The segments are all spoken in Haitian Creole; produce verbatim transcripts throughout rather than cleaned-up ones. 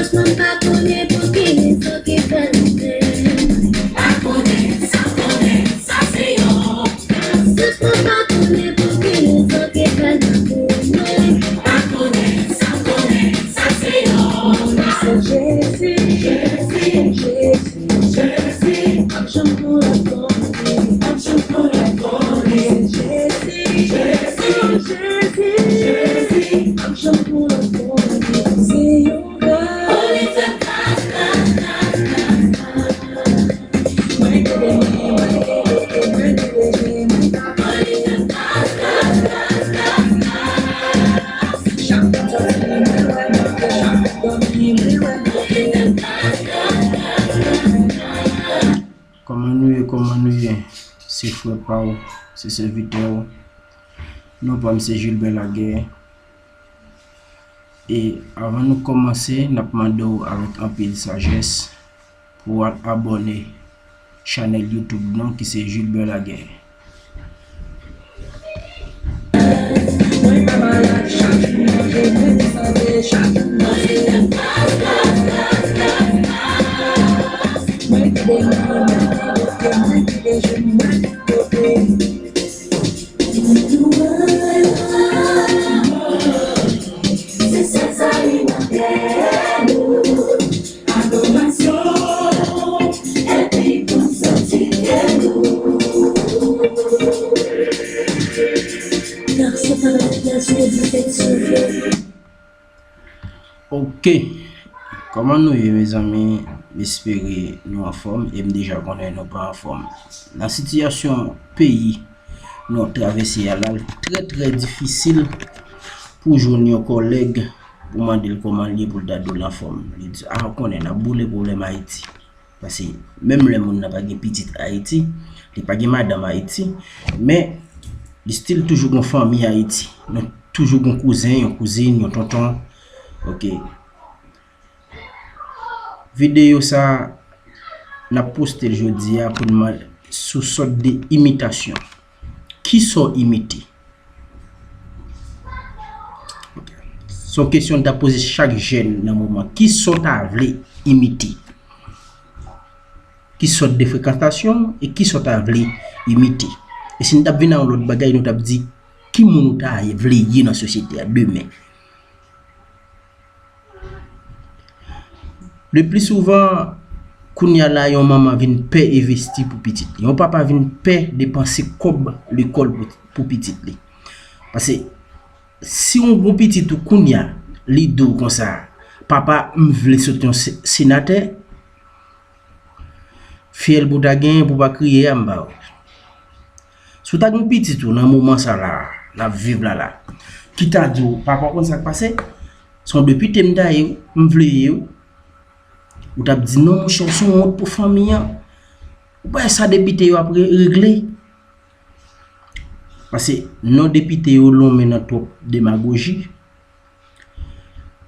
Franchman, m pa konnen pou ki rezon ki fè nou te. Pa konnen, sa konnen, sa se yon. Franchman, m pa konnen pou ki rezon ki fè nou te. Pa konnen, sa konnen, sa se yon. Se Jezi, Jezi, Jezi. Jezi, m ap chante pou lòt konnen. M ap chante pou lòt konnen. Se Jezi, Jezi, Jezi. M ap chante pou lòt konnen. Se yon gras. Kòman nou ye, kòman nou ye? Se frè pa w, se sèvitè w. Non pa m se Gilbert Laguerre. E avan nou kòmanse, n ap mande w avèk anpil sajès pou w al abòne chanèl YouTube nou ki se Gilbert Laguerre. Ok. Kòman nou ye, mezanmi? M espere nou anfòm, e m deja konnen nou pa anfòm. Nan sitiyasyon peyi nou ap travèse a la, l trè, trè difisil pou jwenn yon kòlèg pou mande l kòman l ye, pou l ta di w l anfòm. Li di, a, ou konnen, n ap boule pwoblèm Ayiti. Paske menm lè moun nan pa gen pitit Ayiti, li pa gen madanm Ayiti, men li still toujou gon fanmi Ayiti. Nou toujou gon kouzen, yon kouzin, yon tonton. Ok. Videyo sa, n ap poste l jodi a pou n man-, sou sòt de imitasyon. Kisa w imite? Ok. Se yon kesyon n ta poze chak jèn nan moman. Kisa w ta vle imite? Ki sòt de frekantasyon e kisa w ta vle imite? E si n t ap vin a yon lòt bagay, nou t ap di, ki moun ou ta vle ye nan sosyete a demen? Le pli souvan, kounye a la, yon manman vin pè envesti pou pitit li. Yon papa vin pè depanse kòb lekòl pou, pou pitit li. Paske si yon gon pitit ou kounye a, li di w konsa, papa, m vle sot yon se-, senatè, fyèl pou w ta genyen pou w pa kriye a, m ba w. Si w ta gen yon pitit ou nan moman sa la, n ap viv la la, ki ta di w, papa, w konn sa k pase? Se yon depite m ta ye, m vle ye, ou t ap di, non, monchè, w se yon wont pou fanmi an. Ou pa wè sa depite yo ap re-, regle? Paske non depite yo lonmen nan twòp demagoji,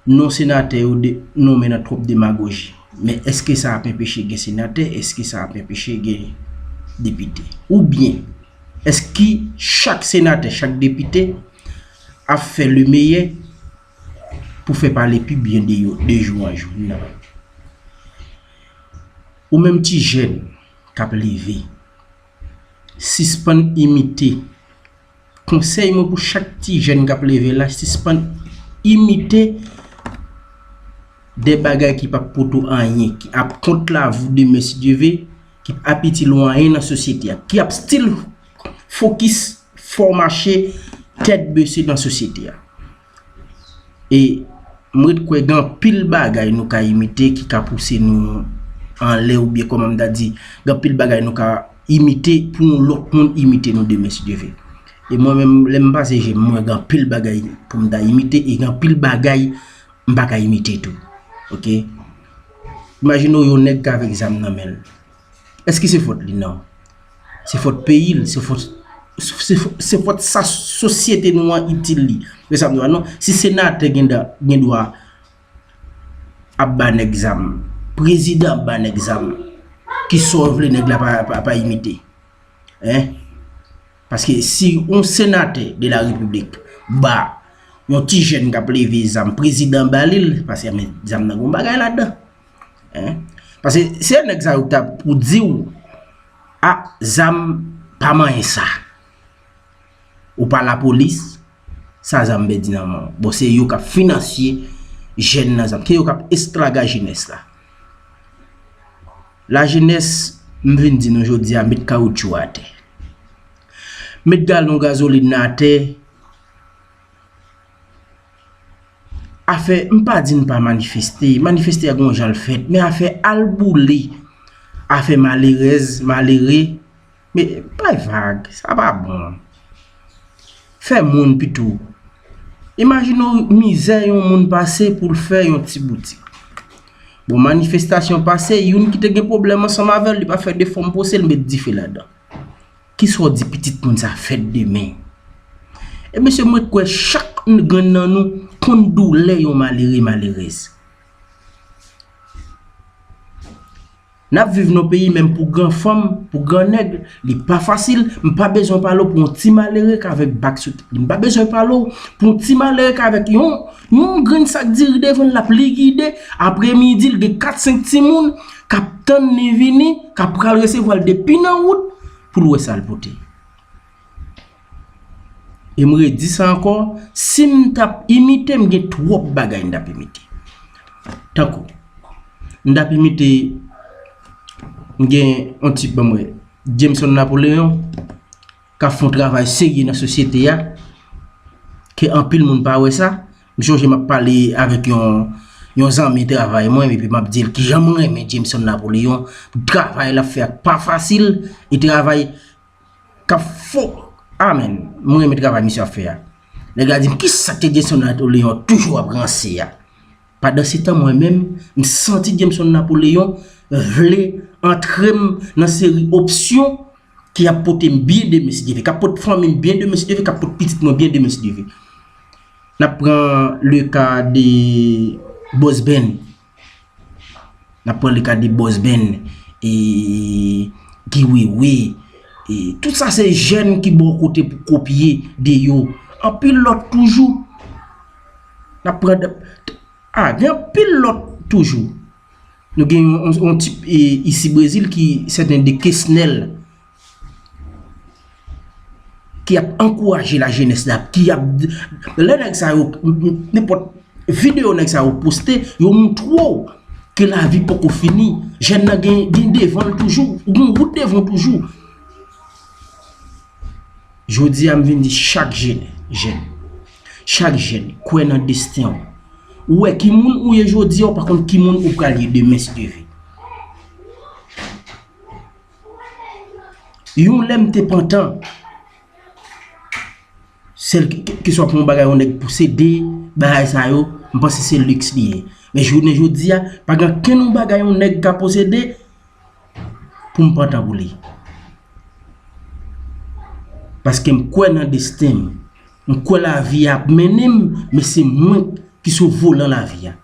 non senatè yo de-, nonmen nan twòp demagoji. Men èske sa ap enpeche gen senatè? Èske sa ap enpeche gen depite? Oubyen, èske chak senatè, chak depite ap fè lemeyè pou fè pale pi byen de yo, de jou an jou? Non. Ou menm ti jèn k ap leve, sispann imite. Konsèy mwen pou chak ti jèn k ap leve la, sispann imite de bagay ki p ap pote w anyen, ki ap kont la vi w demen si Dye ve, ki p ap itil ou anyen nan sosyete a, ki ap still fokis fè w mache tèt bese nan sosyete a. E m ret kwè gen anpil bagay nou ka imite ki ka pouse nou anlè, oubyen kòman m ta di, gen anpil bagay nou ka imite pou yon lòt moun imite nou demen si Dye ve. E mwen menm, lè m pase je m, mwen gen anpil bagay pou m ta imite, e gen anpil bagay m pa ka imite tou. Oke? Imajine w yon nèg k avèk zam nan men l. Èske se fòt li? Non. Se fòt peyi l, se fòt, se fò-, se fòt sa sosyete nou an itil li. Men sa m di w la, non. Si senatè gen dwa, gen dwa ap ba nèg zam, prezidan ap ba nèg zam, ki sa w vle nèg la pa, pa, pa imite? Hein? Paske si yon senatè de la repiblik ba yon ti jèn k ap leve zam, prezidan ba li l, paske men zam nan gon bagay ladan. Hein? Paske se nèg sa yo k ta pou di w, a, zam pa manyen sa. Ou pa lapolis, sa zam bèdi nan men w. Bon, se yo k ap finansye jèn nan zam, se yo k ap estraga jenès la. Lajenès, m vin di nou jodi a, met kawoutchou atè. Met galon gazolin nan atè. Afè, m pa di n pa manifeste, manifeste a gon jan l fèt, men afè al boule, afè malerèz, malere, men bay vag, sa pa bon. Fè moun pito. Imajine w mizè yon moun pase pou l fè yon ti boutik. Bon, manifestasyon pase, youn ki te gen pwoblèm ansanm avè l, li pa fè de fòm pwose, l met dife ladan. Kisa w di pitit moun sa fèt demen? E mesye, mwen kwè chak grenn nan nou konn doulè yon malere, malerèz. N ap viv nan peyi, menm pou gran fanm, pou gran nèg, li pa fasil. M pa bezwen pale w pou yon ti malere k avèk bak sou tèt li. M pa bezwen pale w pou yon ti malere k avèk yon, yon grenn sak diri devan l, l ap likide. Apremidi, l gen kat senk timoun k ap tann li vini, k ap pral resevwa l depi nan wout pou l wè sa l pote. E m redi sa ankò, si m t ap imite, m gen twòp bagay m t ap imite. Tankou, m t ap imite, m gen yon tip, ban m wè, Jameson Napoléon, k ap fè yon travay serye nan sosyete a, ke anpil moun pa wè sa. M sonje m ap pale avèk yon, yon zanmi travay mwen, epi m ap di l kijan m renmen Jameson Napoléon, travay l ap fè a pa fasil, e travay k ap fò. Amèn. Mwen renmen travay misye ap fè a. Nèg la di m, "Kisa k te Jameson Napoléon toujou ap ranse a?" Pandansetan, mwen menm, m santi Jameson Napoléon vle antre m nan seri opsyon ki ap pote m byen demen, si Dye vle, k ap pote fanmi m byen demen, si Dye vle, k ap pote pitit mwen byen demen, si Dye vle. N ap pran le ka de Bòs Ben. N ap pran le ka de Bòs Ben, e, Guy Wewe, e, tout sa se jèn ki bò kote pou kopye de yo. Anpil lòt toujou. N ap pran, a, gen anpil lòt toujou. Nou gen yon, yon, yon tip, e, isi Brezil ki sèten de Kesnel, ki ap ankouraje lajenès la, ki ap, lè nèg sa yo, nenpòt videyo nèg sa yo poste, yo moutre w ke lavi poko fini. Jèn nan gen, gen devan l toujou, ou gen wout devan w toujou. Jodi a, m vin di chak jèn, jèn, chak jèn, kwè nan desten w. Ou wè ki moun ou ye jodi a, ou pa konn ki moun ou pral ye demen, si Dye vle. Yon lè m te pantan, sèl ke, ke, keswa pou yon bagay yon nèg posede, bagay sa yo, m panse se liks li ye. Men jounen jodi a, pa gen ankenn yon bagay yon nèg ka posede pou m pantan pou li. Paske m kwè nan desten m. M kwè lavi a ap mennen m, men se mwen ki sou volan lavi a.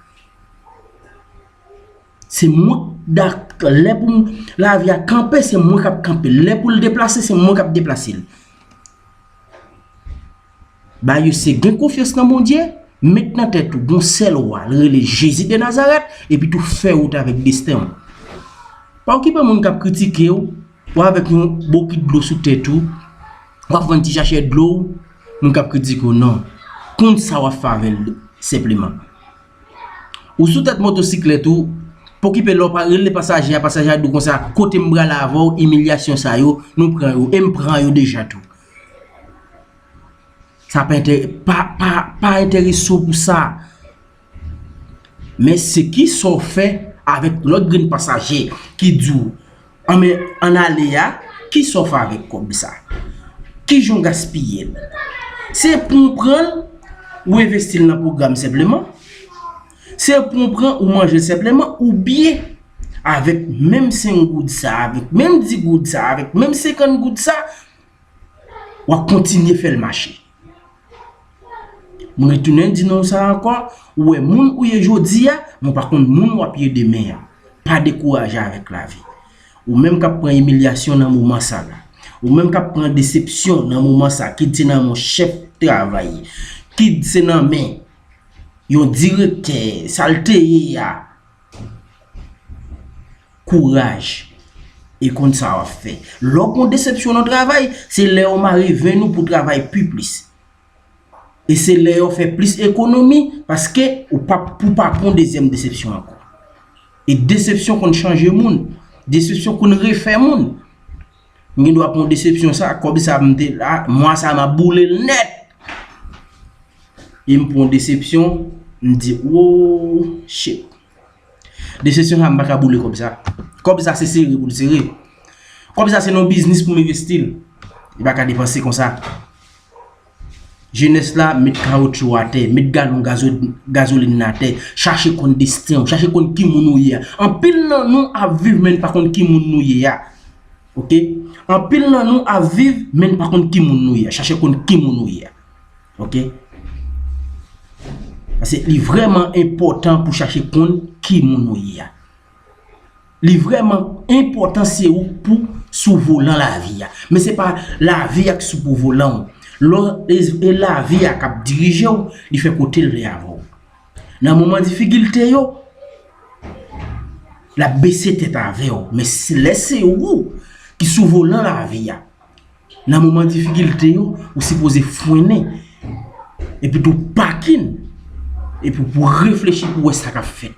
Se mwen k dak-, lè pou m, lavi a kanpe, se mwen k ap kanpe l. Lè pou l deplase, se mwen k ap deplase l. Ba yo se gen konfyans nan Bondye, met nan tèt ou, gon sèl wa, l rele Jezi de Nazarèt, epi tou fè wout avèk desten w. Pa okipe moun k ap kritike w, w avèk yon bokit dlo sou tèt ou, w ap vann ti sachè dlo w, moun k ap kritike w, non. Konn sa w ap fè avè l, senpleman. Ou sou tèt motosiklèt ou, pa okipe lè w pa rele pasaje a, pasaje a di w konsa, "Kote m prale avè w, imilyasyon sa yo, nou pran yo, e m pran yo deja tou." Sa pa enterese, pa, pa, pa enterese w pou sa. Men se kisa w fè avèk lòt grenn pasaje ki di w, "Ann, men, ann ale a," kisa w fè avèk kòb sa? Kijan w gaspiye l? Se pou w pran l, ou envesti l nan pwogram senpleman. Se pou w pran, ou manje l senpleman, oubyen avèk menm senk goud sa, avèk menm dis goud sa, avèk menm senkant goud sa, w ap kontinye fè l mache. Mwen retounen di nou sa ankò, ou wè moun ou ye jodi a, men w pa konn moun w ap ye demen an. Pa dekouraje avèk lavi. Ou menm k ap pran imilyasyon nan moman sa la. Ou menm k ap pran desepsyon nan moman sa, kit se nan men yon chèf travay, kit se nan men yon direktè, sa l te ye a. Kouraj. E konn sa w ap fè. Lè w pran desepsyon nan travay, se lè yo mare venn ou pou travay pi plis. E se lè yo fè plis ekonomi, paske ou pa, pou pa pran dezyèm desepsyon ankò. E desepsyon konn chanje moun. Desepsyon konn refè moun. M gen dwa pran desepsyon sa, kòb sa m te la, mwa sa m ap boule l nèt. E m pran desepsyon, m di, oh, shit. Desepsyon sa, m pa ka boule kòb sa. Kòb sa, se sere pou l sere. Kòb sa, se nan yon biznis pou m envesti l. Li pa ka depanse konsa. Jenès la, met kawotchou atè, met galon gazo-, gazolin atè, chache konn desten w, chache konn ki moun ou ye a. Anpil nan nou ap viv, men n pa konn ki moun nou ye a. Oke? Anpil nan nou ap viv, men n pa konn ki moun nou ye a. Chache konn ki moun ou ye a. Oke? Paske li vrèman enpòtan pou chache konn ki moun ou ye a. Li vrèman enpòtan se ou k pou sou volan lavi a. Men se pa lavi a k sou pou volan w. Lò e, e lavi a k ap dirije w, li fè kote l vle avè w. Nan moman difikilte yo, l ap bese tèt avè w. Men se lè se ou ki sou volan lavi a. Nan moman difikilte yo, ou sipoze frennen. Epi tou pakin. Epi pou reflechi pou wè sa k ap fèt.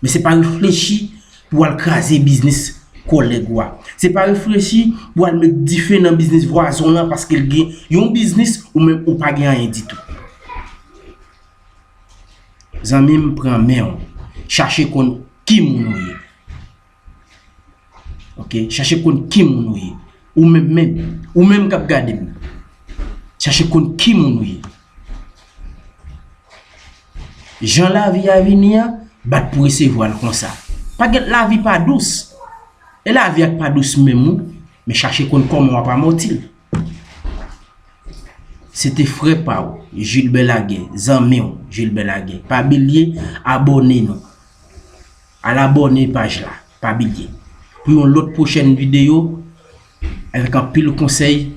Men se pa reflechi pou al kraze biznis kòlèg ou a. Se pa reflechi pou al met dife nan biznis vwazen w lan paske l gen yon biznis ou menm ou pa gen anyen ditou. Zanmi m, pran men w. Chache konn ki moun ou ye. Oke? Chache konn ki moun ou ye. Ou menm menm. Ou menm k ap gade m nan. Chache konn ki moun ou ye. Jan lavi a vini an, bat pou resevwa l konsa. Pa gen, lavi pa dous. E lavi a k pa dous menm wi. Men chache konn kòman w ap amòti l. Se te frè pa w, Gilbert Laguerre, zanmi w, Gilbert Laguerre. Pa bliye abòne nou. Al abòne paj la, pa bliye. Pou yon lòt pwochèn videyo, avèk anpil konsèy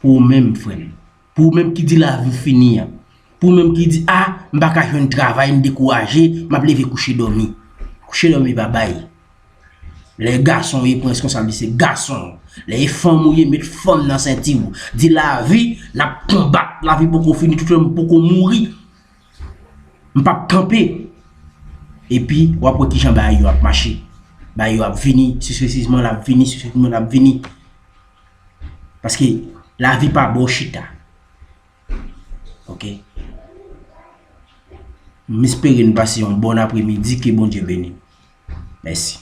pou ou menm, frè m. Pou ou menm ki di lavi w fini an. Pou ou menm ki di, a, m pa ka jwenn travay, m dekouraje, m ap leve kouche dòmi. Kouche dòmi pa bay. Lè gason w ye, pran reskonsablite gason w. Lè e fanm ou ye, met fanm nan senti w. Di lavi, n ap konbat. Lavi poko fini, toutan m poko mouri. M p ap kanpe. Epi, w ap wè kijan bagay yo ap mache. Bagay yo ap vini, sisesivman, l ap vini, sisesivman, l ap vini. Paske lavi pa ba w chita. Oke? M espere n pase yon bòn apremidi, ke Bondye beni. Mèsi.